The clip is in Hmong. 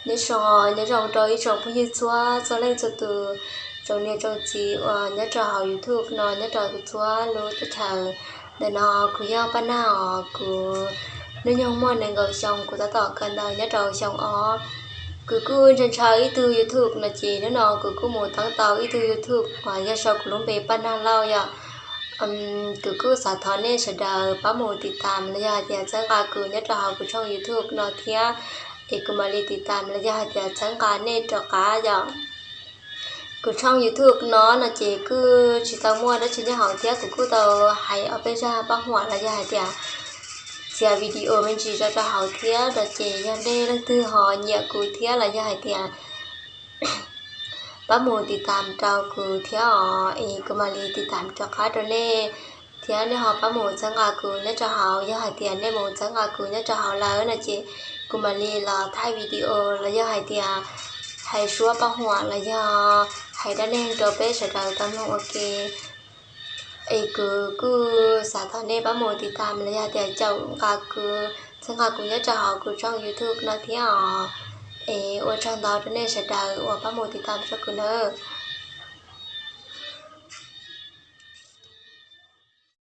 Nyob zoo, nyob zoo rau ib tsoom phooj ywg txhua txhua leej txhua tus, tsoom niam tsoom txiv uas nyob rau hauv YouTube no nyob rau txhua lub teb chaws. Ntawm no kuv yog Paj Nag os, kuv hnub nyoog muaj nees nkaum xyoo, kuv tab tom kawm ntawv nyob rau xyoo ob. Kuv kuj ntshaw ntshaw ib tug YouTube no ces hnub no kuv kuj mus teeb tau ib tug YouTube uas yog sau kuv lub npe Paj Nag Lauj yom. Kuv kuj xav thov nej sawv daws pab mus tiv tam los yog hais tias txhawb nqa kuv nyob rau hauv kuv tshooj YouTube no thiab, es kuv mam li tiv tam los yog hais tias txhawb nqa nej rov qab yom. Kuv tshooj YouTube no no ces kuj tsis tau muaj dab tsi nyob hauv thiab kuv kuj tau hais ob peb zaj paj huam los yog hais tias txiav video me ntsis rau rau hauv thiab no ces yog nej leej twg ho nyiam kuv thiab los yog hais tias pab mus tiv tam rau kuv thiab os, es kuv mam li tiv tam rov qab rau nej. Thiab nej ho pab mus txhawb nqa kuv nyob rau hauv, yog hais tias nej mus txhawb nqa kuv nyob rau hauv lawm no ces kuv mam li los thaij video los yog hais tias hais suab paj huam los yog hais dab neeg rau peb sawv daws tau mloog ua ke. Es kuv kuj xav thov nej pab mus tiv tam los yog hais tias caum nqa kuv, txhawb nqa kuv nyob rau hauv kuv tshooj YouTube no thiab os. Es ua tsaug ntau rau nej sawv daws uas pab mus tiv tam rau kuv nawb.